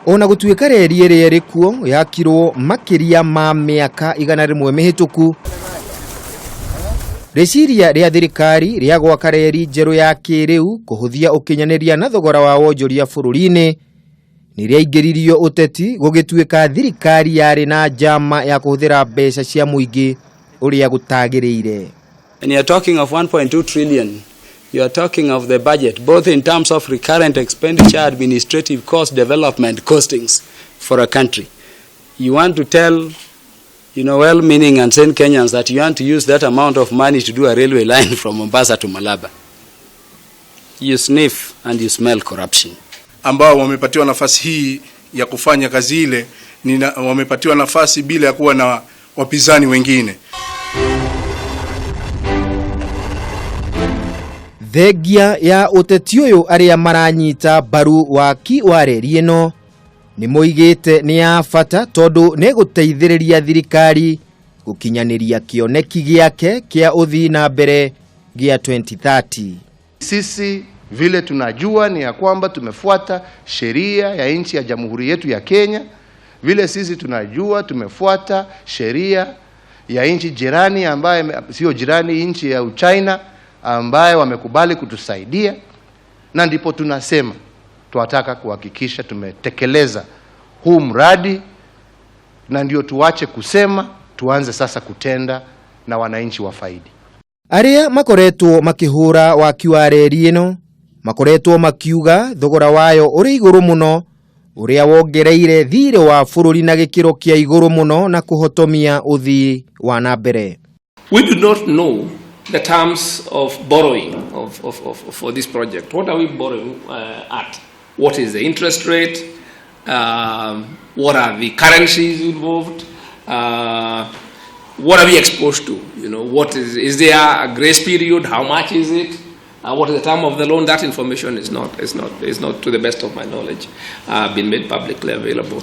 Ona gũtuĩka reri ĩrĩa ĩrĩ kuo yakirwo makĩria ma mĩaka 100 mĩhĩtũku, rĩciria rĩa thirikari rĩa gwaka reri njerũ ya kĩrĩu kũhũthia ũkinyanĩria na thogora wa wonjoria bũrũri-inĩ nĩ rĩaingĩririo ũteti gũgĩtuĩka thirikari yarĩ na njama ya kũhũthĩra mbeca cia mũingĩ ũrĩa gũtagĩrĩire. When you are talking of 1.2 trillion, you are talking of the budget, both in terms of recurrent expenditure, administrative cost, development costings for a country. You want to tell, well-meaning and sane Kenyans that you want to use that amount of money to do a railway line from Mombasa to Malaba. You sniff and you smell corruption. Ambao wamepatiwa nafasi hii ya kufanya kazi ile wamepatiwa nafasi bila ya kuwa na wapinzani wengine. Thengia ya ũteti ũyũ arĩa maranyita mbaru waki wa reri ĩno nĩ moigĩte nĩ ya bata tondũ nĩ gũteithĩrĩria thirikari gũkinyanĩria kĩoneki gĩake kĩa ũthii na mbere gĩa 2030. Sisi vile tunajua ni ya kwamba tumefuata sheria ya nchi ya jamhuri yetu ya Kenya. Vile sisi tunajua tumefuata sheria ya nchi jirani ambaye sio jirani, nchi ya Uchina ambaye wamekubali kutusaidia, na ndipo tunasema tunataka kuhakikisha tumetekeleza huu mradi, na ndio tuache kusema, tuanze sasa kutenda na wananchi wafaidi. Arĩa makoretwo makĩhũra waki wa reri ĩno makoretwo makiuga thogora wayo ũrĩ igũrũ mũno ũrĩa wongereire thirĩ wa bũrũri na gĩkĩro kĩa igũrũ mũno na kũhotomia ũthii wa na mbere. We do not know the terms of borrowing for this project. What are we borrowing at? What is the interest rate? What are the currencies involved? What are we exposed to? Is there a grace period? How much is it? What is the term of the loan? That information is not, to the best of my knowledge, been made publicly available.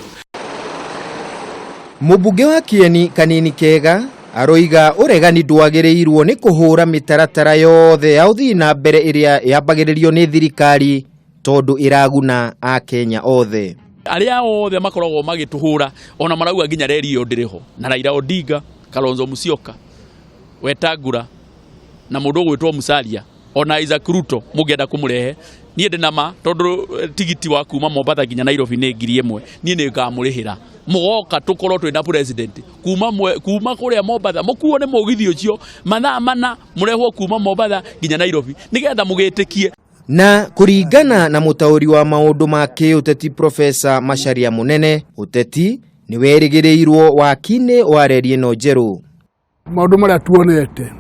Mũmbunge wa Kieni Kanini Kega aroiga ũregani ndwagĩrĩirwo nĩ kũhũra mĩtaratara yothe ya ũthii na mbere ĩrĩa yambagĩrĩrio nĩ thirikari tondũ ĩraguna akenya othe. Arĩa othe makoragwo magĩtũhũra ona marauga nginya reri ĩyo ndĩrĩ ho na Raila Odinga, Kalonzo Musyoka, Wetangula na mũndũ ũgwĩtwo Musalia ona Isaac Ruto mũngĩenda kũmũrehe niĩ ndĩ na ma tondũ tigiti wa kuma Mombatha nginya Nairobi nĩ 1000, niĩ nĩ ngamũrĩhĩra mũgoka tũkorwo twĩna president kuma kũrĩa Mombatha mũkuo nĩ mũgithi ũcio mathaa 4 mũrehwo kuma Mombatha nginya Nairobi nĩgetha mũgĩtĩkie. Na kũringana na mũtaũri wa maũndũ ma kĩũteti Profesa Macharia Mũnene, ũteti nĩ werĩgĩrĩirwo waki-inĩ wa reri ĩno njerũ. Maũndũ marĩa tuonete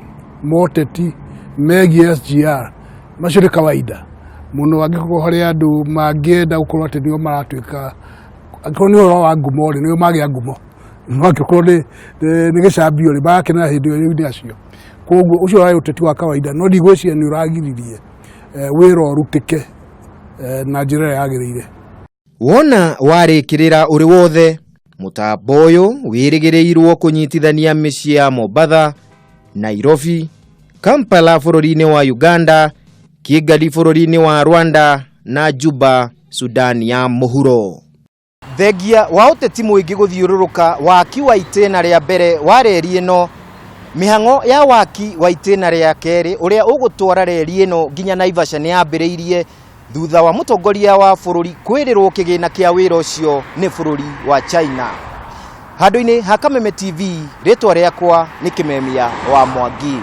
moteti megiĩ SGR macio nĩ kawaida mũno angĩkorwo harĩ andũ mangĩenda gũkorwo atĩ nĩo maratuĩka, angĩkorwo nĩ ũhoro wa ngumo rĩ, nĩo magĩa ngumo, no angĩkorwo nĩ gĩcambio rĩ, magakenera hĩndĩ ĩyo nĩ acio. Koguo ũcio warĩ ũteti wa kawaida, no ndigwĩciria nĩ ũragiririe wĩra ũrutĩke na njĩra ĩrĩa yagĩrĩire. Wona warĩkĩrĩra ũrĩ wothe mũtambo ũyũ wĩrĩgĩrĩirwo kũnyitithania mĩciĩ ya Mombatha, Nairobi, Kampala bũrũri-inĩ wa Uganda, Kigali bũrũri-inĩ wa Rwanda na Juba, Sudan ya mũhuro. Thengia wa ũteti mũingĩ gũthiũrũrũka waki wa itĩna rĩa mbere wa reri ĩno, mĩhang'o ya waki wa itĩna rĩa kerĩ ũrĩa ũgũtwara reri ĩno nginya Naivasha nĩ yambĩrĩirie thutha wa mũtongoria wa bũrũri kwĩrĩrwo kĩgĩna kĩa wĩra ũcio nĩ bũrũri wa China. Handũ-inĩ ha Kameme TV, rĩtwa rĩakwa nĩ Kĩmemia wa Mwangi.